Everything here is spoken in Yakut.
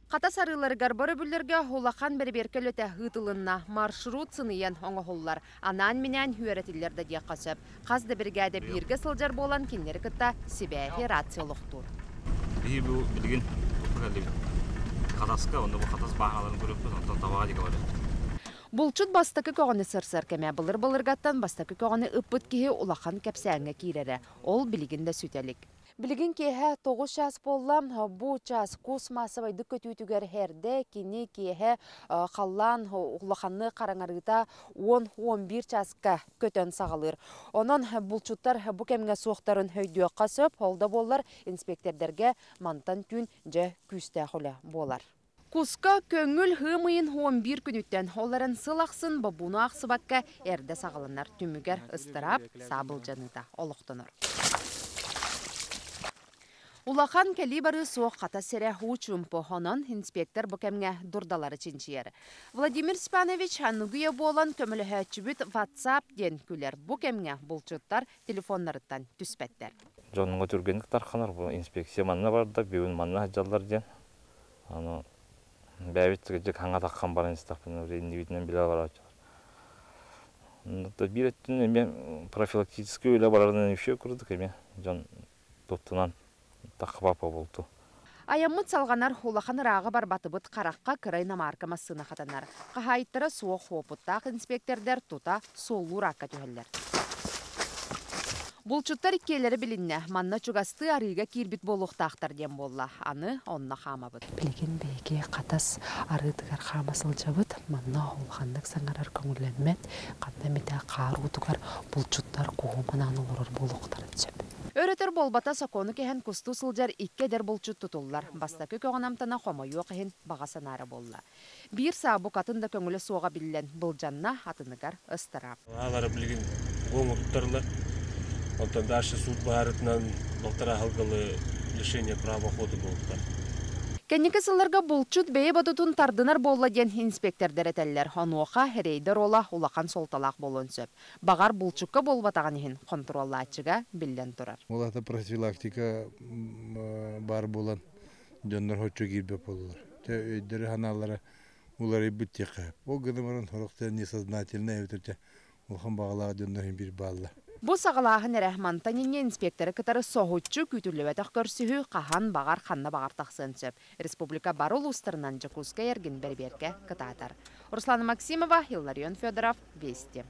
Хатас арыыларыгар бөрөбүллэргэ улахан бэрэбиэркэ үлэтэ ыытылынна. Маршрут сыныйан оҥоһуллар. Анаан-минээн үөрэтиллэр да диэххэ сөп. Хас да биригээдэ бииргэ сылдьар буолан кинилэри кытта сибээһи рация олохтуур. Биһи бу билигин кэллибит. Хатаска, онно бу Хатас бааһыналарын көрүөхпүт, онтон Табаҕа диэки барыахпыт. Булчут бастакы көҕөнү сырсар кэмэ былыр-былыргаттан бастакы көҕөнү ыппыт киһи улахан кэпсээҥҥэ киирэрэ. Ол билигин да сүтэ илик. Билигин киэһэ 9 чаас буолла. Бу чаас кус маассабайдык көтүүтүгэр эрдэ, кини киэһэ халлаан улаханнык хараҥарыыта 10-11 чааска көтөн саҕалыыр. Онон булчуттар бу кэмҥэ суохтарын өйдүөххэ сөп. Ол да буоллар инспектордарга мантан түүн дьэ күүстээх үлэ буолар. Куска көҥүл ыам ыйын 11 күнүттэн, ол эрэн сыл ахсын бобууну аахсыбакка эрдэ саҕаланар, түмүгэр ыстыраап, саа былдьаныыта олохтонор. Улахан кэлии-барыы суох хата сирэ уу чуумпу, онон инспектор бу кэмҥэ дурдалары чинчийэр. Владимир Степанович аныгы буолан көмөлөһөөччүбүт WhatsApp диэн күлэр. Бу кэмҥэ булчуттар телефоннарыттан түспэттэр. Дьонҥо түргэнник тарханар бу инспекция манна барда, бүгүн манна сылдьаллар диэн. Аны бэйэбит кырдьык хаҥа таххан баран истэхпинэ иннибитинэн билэ барааччылар. Биир өттүнэн эмиэ профилактическай үлэ барарынан үчүгэй курдук эмиэ дьон туттунан таххыбапа буолту. Айаммыт салҕанар, улахан ырааҕы барбатыбыт, харахха кыра иномарка массыына хатанар. Хаһаайыттара суох уопуттаах инспектордар тута суоллуур аакка түһэллэр. Булчуттар иккиэлэрэ билиннэ, манна чугастыы арыыга киирбит буолуохтаахтар диэн буолла. Аны онно хаамабыт. Билигин биһиги Хатас арыытыгар хаама сылдьабыт. Манна улаханнык саҥарар көҥүллэммэт. Ханна эмитэ хаар уутугар булчуттар куһу манаан олорор буолуохтарын сөп. Өр-өтөр буолбата сокуону кэһэн кустуу сылдьар икки эдэр булчут тутуллар. Бастакы көҕөн амтана хомойуох иһин баҕа санаара буолла. Биир саа букатын да көҥүлэ суоҕа биллэн, былдьанна, атыныгар ыстараап. Аалара билигин буоҥу туттарылар. Онтон дальше суут быһаарытынан полтора сылгалы лишение права охоты буолбуттар. Кэнники сылларга булчут бэйэ бодотун тардынар буолла диэн инспектордар этэллэр. Онуоха рейдер ола улахан суолталаах буолуон сөп. Баҕар булчукка буолбатаҕын иһин хонтуруоллааччыга биллэн турар. Ол аата профилактика баар буолан дьоннор соччо киирбэт буоллулар. Чэ өйдөрө-санаалара уларыйбыт диэххэ. Ол гынан баран сорох несознательно эбэтэр улахан баҕалаах дьоннор иһин биир бааллар. Бу саҕалааһын эрэ мантан инньэ инспекторы кытары соһуччу күүтүллүбэтэх көрсүһүү хаһан баҕар ханна баҕар тахсыан сөп. Республика бары улуустарынан Дьокуускай эргин бэрэбиэркэ кытаатар. Руслана Максимова, Илларион Федоров, Вести.